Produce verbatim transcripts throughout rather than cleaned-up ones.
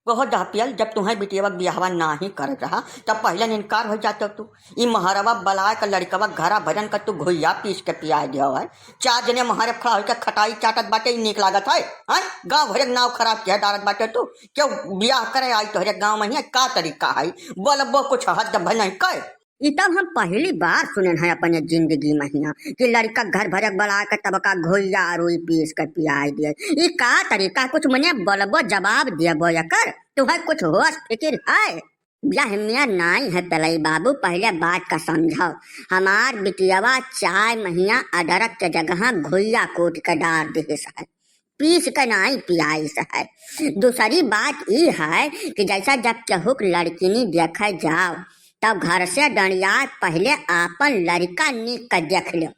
कहो दहपियल, जब तुहैं बिटियवा क बियाहवा नाहीं करत रहा, तब पहिले इनकार होइ जातो तू। ई महरवा बलाय क लड़िकवा घरा भरन क तू घुइया पीस के पियाय दियो है। चार जने महरे खड़ा होइके खटाई चाटत बाटे, ई नीक लागत है? हैं? गाँव भरे क नाव खराब किहे डारत बाटे तू। केहू बियाह करे आई तोहरे गाँव में हियाँ, का तरीका है? बोलबो कुछ हद भनई के। ई तब हम पहिली बार सुनेन है अपने जिंदगी में हियाँ कि लड़िका घर भरे क बलाय के तब का घुइया रुई पीस के पियाय दिए। ई का तरीका? कुछ मने बोलबो, जवाब देबो एकर? तुहैं कुछ होश फिकिर है? यह मेर नाई है पेलई बाबू, पहिले बात का समझो। हमार बिटियवा चाय महिया अदरक के जगह घुइया कूट के डार दिहिस है, पीस के नाई पियाइस है। दूसरी बात ई है कि जैसा जब केहू क लड़किनी देखे जाओ, तब घर से डंडिया पहिले आपन लड़िका नीक के देख लो,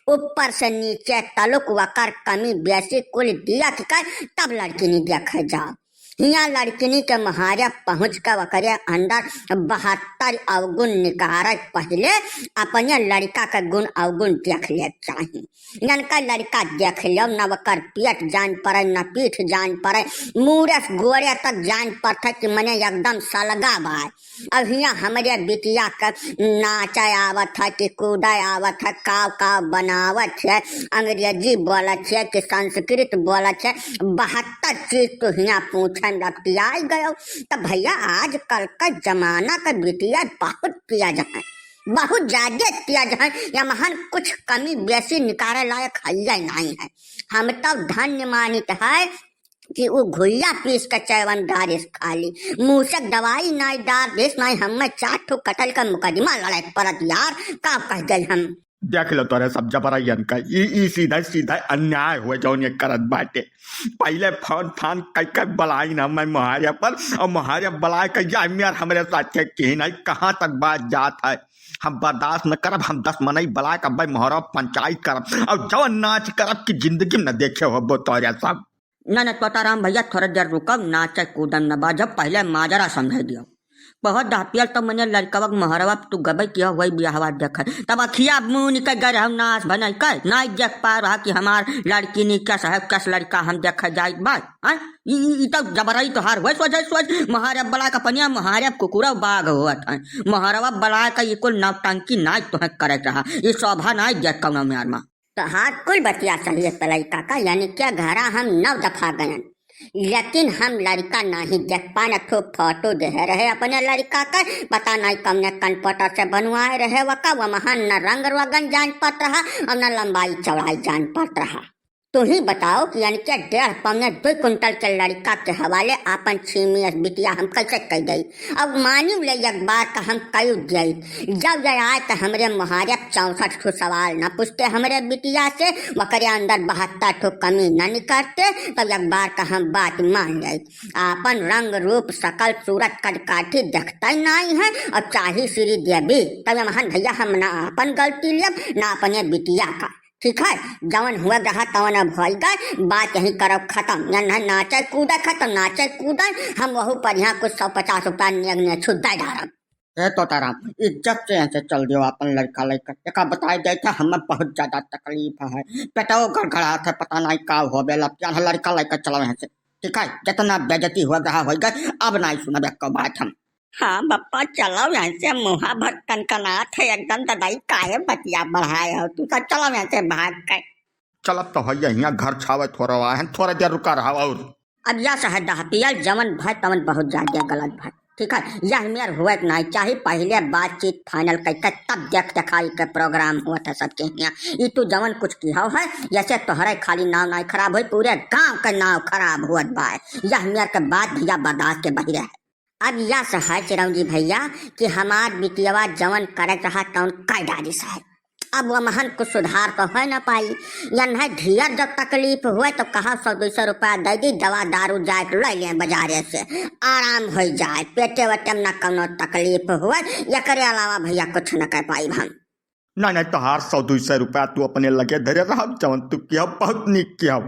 ऊपर से नीचे तलुक वकर कमी बेसी कुल देख के तब लड़किनी देखे जाओ। हियाँ लड़किनी के महारे पहुँच के ओकरे अंदर बहत्तर अवगुण निकारत पहिले अपने लड़िका के गुण अवगुण देख ले चाही। इनका लड़िका देख लो, न ओकर पेट जान पड़े, न पीठ जान पड़े, मूड़े से गोड़े तक जान पड़त है कि मने एकदम सलगा बाय। अब हियाँ हमरे बिटिया के नाचे आवत है कि कूदे आवत है, काव काव बनावत है, अंग्रेजी बोलत है कि संस्कृत बोलत है, बहत्तर चीज तो हियाँ पूछे में लपटियाई गयो। त भैया, आजकल का जमाना का बिटिया बहुत तेज है, बहुत ज्यादा तेज है। यमहन कुछ कमी बेसी निकाले लायक है नाई है। हम तो धन्य मानित है कि उ घुइया पीस के चैवन डारिस खाली, मुँह से दवाई नाई डार दिस, नाई हमें चार ठो कतल का मुकदमा लड़े के पड़त यार, का कह गए हम। देख लो तोरे सब जबरैयन का, ई, ई सीधा सीधा अन्याय हुए जौन ये करत बाटे। पहिले फोन फान कई कई बलाइन हमें मोहारे पर, और मोहारे बलाय के या मेर हमरे साथे की नहीं, कहाँ तक बात जात है। हम बर्दाश्त न करब, हम दस मनई बलाय के अब्बे मोहरा पंचायत करब, और जवन नाच करब कि जिंदगी में न देखे होबो तोरे सब। ना, ना, तोताराम भैया, थोड़ा देर रुकब, नाचे कूदन न बाजब, पहिले माजरा समझाई दियो। बहुत दहपियल तो मने लड़िकवा के महरवा तू गबे किया हुआ बियाहवा देखे, तब अखिया मुँह निकल गए रहू नाच भनई के, नाई देख पा रहा कि हमार लड़की नी कस है, कस लड़िका हम देखे जाइत बा, हैं? ई, ई, ई तो जबरई तोहार हुए सोझे सोझ, महरवा बलाय के पनिया, महरवा कुकुरा बाघ होत है, महरवा बलाय के ई कुल नौटंकी नाई तोहे करे रहा, ई शोभा नाई देत कौनो म्यार मा। तोहार कुल बतिया सही है पेलई काका, यानी क्या घरा हम नौ दफा गयन, लेकिन हम लड़िका नाहीं देख पान। एक ठो फोटो देहे रहे अपने लड़िका के, पता नाहीं कौने कनपटर से बनवाए रहे वका, वमहन न रंग रोगन जान पड़त रहा और न लंबाई चौड़ाई जान पड़त रहा। तू ही बताओ कि यानी क्या डेढ़ पौने दो कुंटल के लड़िका के हवाले आपन छीमी अस बिटिया हम कैसे कह दई? अब मानिव ले एक बार का हम कई जाई। जब ये आए त हमरे मोहारे चौसठ ठो सवाल न पूछते हमरे बिटिया से, ओकरे अंदर बहत्तर ठो कमी न निकरते, तब एक बार का हम बात मान जाई। आपन रंग रूप, सकल सूरत, कद काठी देखते नाई है, और चाही श्री देवी, तब हमहन भैया हम ना आपन गलती लेब, ना अपने बिटिया का। ठीक है, जवन हुए रहा तवन अब होइ गए, बात यहीं करब खतम। या न नाचे कूदे खतम, नाचे कूदे, हम वहू पर यहाँ कुछ सौ पचास रुपया नेग ने छुट दे डारब। ए तोताराम, इज्जत से यहाँ से चल दियो आपन लड़िका लइका। एका बताए देत है, हमें बहुत ज्यादा तकलीफ है, पेटो गड़गड़ात है, पता नाहीं का होबे ला। चल लड़िका लइका चलो यहाँ से, ठीक है, जितना बेइज्जती हुए रहा होइ गए, अब नाहीं सुनब एको बात हम। हाँ बप्पा, चलो यहाँ से, मुहा भर कनकनात है एकदम, ददाई काहे बतिया बढ़ाए हो तू सब, चलो यहाँ से भाग के। चलत तो है, यहाँ घर छावे थोड़ा है, थोड़ा देर रुका रहा और। अब या सहदा पियल जवन भय तवन बहुत ज्यादा गलत भय, ठीक है, यह मेर हुए के नाई चाही, पहिले बातचीत final करके तब देख देखाई के program हुआ था सबके यहाँ। ई तू जवन कुछ किया है, जैसे तोहरे खाली नाव नाई खराब होई, पूरे गांव के नाव खराब हुआ बा। यह मेर के बात भैया बर्दाश्त के बहिरे है। अब या सहज चिरौंजी भैया कि हमार बिटियवा जवन करे चाहत तवन कई डारिस है। अब वमहन कुछ सुधार तो होइ न पाई। यन्हे ढेर जब तकलीफ हुए तो कहा सौ दो सौ रुपया दे दी, दवा दारू जाए के ले लें बाजारे से, आराम होइ जाए, पेटे वेटे में न कौनो तकलीफ हुए। एकरे अलावा भैया कुछ न कर पाई हम। नहीं, नहीं, तोहार सौ दुई सौ रुपया तू अपने लगे धरे रह, जवन तू किया बहुत नीक किया।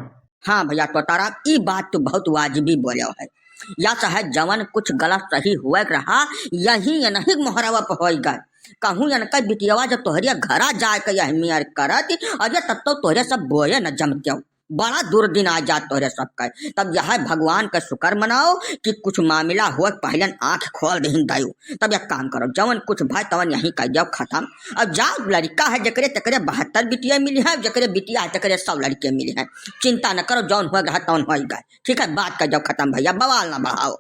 हाँ भैया तोताराम, ई बात तू बहुत वाजिबी बोले है। या चाहे जवन कुछ गलत सही हुए रहा, यही यनही मोहरवा पे होई गए। कहूँ यनका बिटियवा जब तोहरे घरा जाए के यह मेर करत, अरे तब तो तोहरे सब बोए न जमते हो। बड़ा दुर्दिन आ जात तोहरे सबके। तब यह भगवान का शुक्र मनाओ कि कुछ मामला हुआ, पहले आँख खोल दहिन दयो। तब एक काम करो, जवन कुछ भाई तवन यहीं कर जाओ खत्म। अब जाओ, लड़का है जकरे तकरे बहत्तर बिटिया मिली है, जकरे बिटिया है तकरे सौ लड़के मिली है। चिंता न करो, जौन हो गया तौन हो गए, ठीक है, बात कर जाओ खत्म भैया, बवाल ना बढ़ाओ।